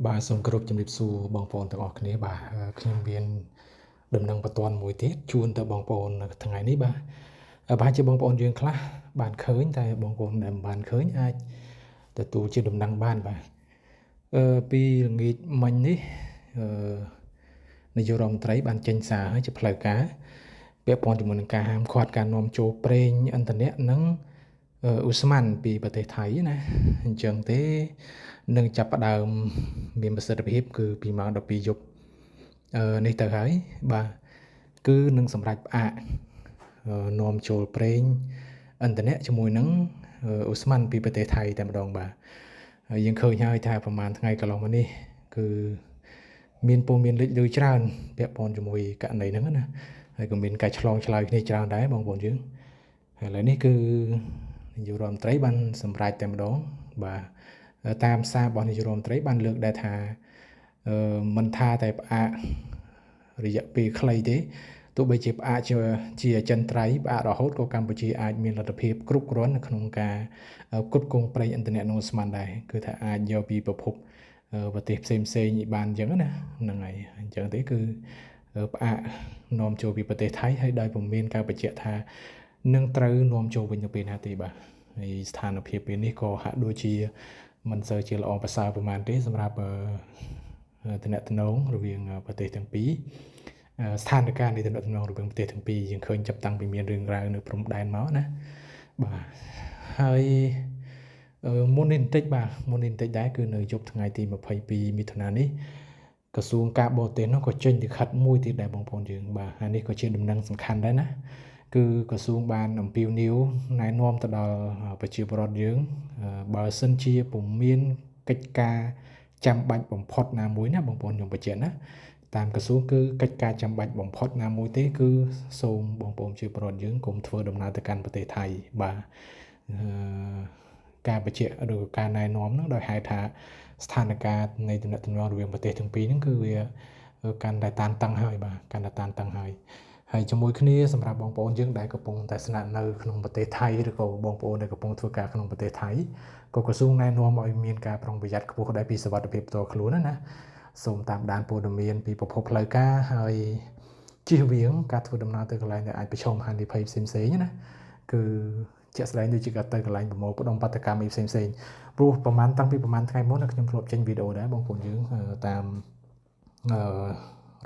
បាទសូមគោរពជំរាបសួរបងប្អូនទាំងអស់គ្នាបាទខ្ញុំមានដំណឹងបន្ទាន់មួយទៀតជូនទៅបងប្អូននៅថ្ងៃនេះបាទប្រហែលជាបងប្អូនយើងខ្លះបានឃើញតែបងប្អូនដែលមិនបានឃើញអាចទទួលជាដំណឹងបានបាទពីល្ងាចមិញនេះនាយករដ្ឋមន្ត្រីបានចេញសារឲ្យជាផ្លូវការពាក់ព័ន្ធជាមួយនឹងការហាមឃាត់ការនាំចូលប្រេងឥន្ធនៈនិងឧស្ម័នពីប្រទេសថៃណាអញ្ចឹងទេនឹងចាប់ផ្ដើមមានប្រសិទ្ធភាពគឺពីម៉ោង12យប់នេះទៅហើយបាទគឺនឹងសម្រេចផ្អាកនាំចូលប្រេងឥន្ធនៈជាមួយនឹងឧស្ម័នពីប្រទេសថៃតែម្ដងបាទហើយយើងឃើញហើយថាប្រហែលថ្ងៃកន្លងមកនេះគឺមានព័ត៌មានលេចលឺច្រើនពាក់ព័ន្ធជាមួយករណីហ្នឹងណាហើយក៏មានការឆ្លងឆ្លើយគ្នាច្រើនដែរបងប្អូនយើងហើយឥឡូវនេះគឺនាយករដ្ឋមន្ត្រីបានសម្រេចតែម្ដងបាទតាមសាររបស់នាយករដ្ឋមន្ត្រីបានលើកដែរថាមិនថាតែផ្អាករយៈពេលខ្លីទេទោះបីជាផ្អាកជាអចិន្ត្រៃយ៍ផ្អាករហូតក៏កម្ពុជាអាចមានលទ្ធភាពគ្រប់គ្រាន់នៅក្នុងការផ្គត់ផ្គង់ប្រេងឥន្ធនៈនិងឧស្ម័នដែរគឺថាអាចយកពីប្រភពប្រទេសផ្សេងផ្សេងបានអញ្ចឹងណាហ្នឹងហើយអញ្ចឹងទេគឺផ្អាកនាំចូលពីប្រទេសថៃហើយដោយពុំមានការបញ្ជាក់ថានឹងត្រូវនាំចូលវិញនៅពេលណាទេបាទហើយស្ថានភាពពេលនេះក៏ហាក់ដូចជាមិនសូវជាល្អប្រសើរប្រហែលទេសម្រាប់ទំនាក់ទំនងរវាងប្រទេសទាំងពីរស្ថានភាពនៃទំនាក់ទំនងរវាងប្រទេសទាំងពីរយើងឃើញចាប់តាំងពីមានរឿងរ៉ាវនៅព្រំដែនមកណាបាទហើយមុននេះបន្តិចបាទមុននេះបន្តិចដែរគឺនៅយប់ថ្ងៃទី22មិថុនានេះក្រសួងការបរទេសនោះក៏ចេញលិខិតមួយទៀតដែរបងប្អូនយើងបាទហើយនេះក៏ជាដំណឹងសំខាន់ដែរណាគឺក្រសួងបានអំពាវនាវណែនាំទៅដល់ប្រជាពលរដ្ឋយើងបើសិនជាពុំមានកិច្ចការចាំបាច់បំផុតណាមួយណាបងប្អូនខ្ញុំបញ្ជាក់ណាតាមក្រសួងគឺកិច្ចការចាំបាច់បំផុតណាមួយទេគឺសូមបងប្អូនជាពលរដ្ឋយើងកុំធ្វើដំណើរទៅកាន់ប្រទេសថៃបាទការបញ្ជាក់ឬការណែនាំហ្នឹងដោយហេតុថាស្ថានភាពនៃទំនាក់ទំនងរវាងប្រទេសទាំងពីរហ្នឹងគឺវាកាន់តែតានតឹងហើយបាទកាន់តែតានតឹងហើយហើយជាមួយគ្នាសម្រាប់បងប្អូនយើងដែលកំពុងតែស្នាក់នៅក្នុងប្រទេសថៃឬក៏បងប្អូនដែលកំពុងធ្វើការក្នុងប្រទេសថៃក៏ក្រសួងណែនាំឲ្យមានការប្រុងប្រយ័ត្នខ្ពស់ដែរពីសុវត្ថិភាពផ្ទាល់ខ្លួនណាសូមតាមដានព័ត៌មានពីប្រភពផ្លូវការហើយជៀសវាងការធ្វើដំណើរទៅកន្លែងដែលអាចប្រឈមហានិភ័យផ្សេងៗណាគឺជាក់ស្ដែងដូចជាការទៅកន្លែងប្រមូលផ្ដុំបាតុកម្មផ្សេងៗព្រោះប្រហែលតាំងពីប្រហែលថ្ងៃមុនខ្ញុំធ្លាប់ចេញវីដេអូដែរបងប្អូនយើងតាម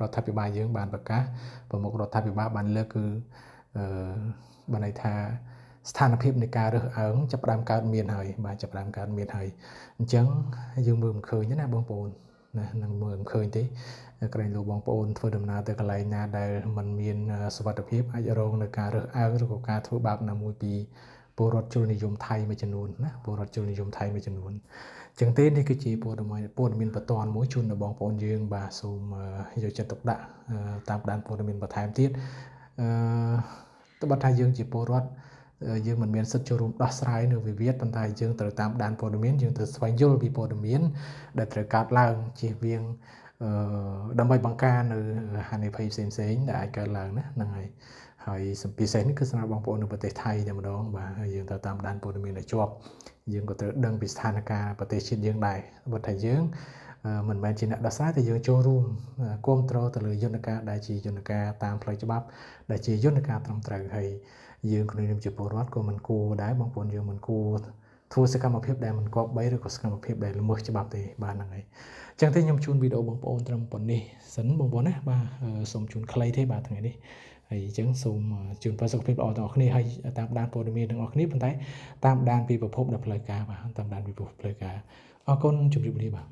រដ្ឋាភិបាលយើងបានប្រកាសប្រមុខរដ្ឋាភិបាលបានលើកគឺបានន័យថាស្ថានភាពនៃការរើសអើងចាប់ផ្ដើមកើតមានហើយបាទចាប់ផ្ដើមកើតមានហើយអញ្ចឹងយើងមើលមិនឃើញទេណាបងប្អូនណានឹងមើលមិនឃើញទេក្រែងលោកបងប្អូនធ្វើដំណើរទៅកន្លែងណាដែលมันមានសុវត្ថិភាពអាចរងនៅការរើសអើងឬក៏ការធ្វើបាបណាមួយពីពលរដ្ឋជ្រុលនិយមថៃមួយចំនួនណាពលរដ្ឋជ្រុលនិយមថៃមួយចំនួនអញ្ចឹងទេនេះគឺជាព័ត៌មានបន្ទាន់មួយជូនដល់បងប្អូនយើងបាទសូមយកចិត្តទុកដាក់តាមដានព័ត៌មានបន្ថែមទៀតត្បិតថាយើងជាពលរដ្ឋយើងមិនមានសិទ្ធិចូលរួមដោះស្រាយនៅវិវាទប៉ុន្តែយើងត្រូវតាមដានព័ត៌មានយើងត្រូវស្វែងយល់ពីព័ត៌មានដែលត្រូវកើតឡើងជៀសវាងដើម្បីបង្ការនៅហានិភ័យផ្សេងៗដែលអាចកើតឡើងណាហ្នឹងហើយហើយសម្ពិសេសនេះគឺសម្រាប់បងប្អូននៅប្រទេសថៃតែម្ដងបាទហើយយើងត្រូវតាមដានព័ត៌មានឲ្យជាប់យើងក៏ត្រូវដឹងពីស្ថានភាពប្រទេសជាតិយើងដែរបើថាយើងមិនមែនជាអ្នកដោះស្រាយតែយើងចូលរួមគ្រប់គ្រងទៅលើយន្តការដែលជាយន្តការតាមផ្លូវច្បាប់ដែលជាយន្តការត្រឹមត្រូវហើយយើងក្នុងនាមជាពលរដ្ឋក៏មិនគួរដែរបងប្អូនយើងមិនគួរធ្វើសកម្មភាពដែលមិនគប្បីឬក៏សកម្មភាពដែលល្មើសច្បាប់ទេបាទហ្នឹងហើយអញ្ចឹងទេខ្ញុំជូនវីដេអូបងប្អូនត្រឹមប៉ុណ្នេះសិនបងប្អូនណាបាទសូមជូនខ្លីទេបាទថ្ងៃនេះហើយអញ្ចឹងសូមជូនពរសុខភាពល្អទាំងអស់គ្នាហើយតាមដានព័ត៌មានទាំងអស់គ្នាប៉ុន្តែតាមដានពីប្រភពដល់ផ្លូវការបាទតាមដានពីប្រភពផ្លូវការអរគុណជម្រាបលាបាទ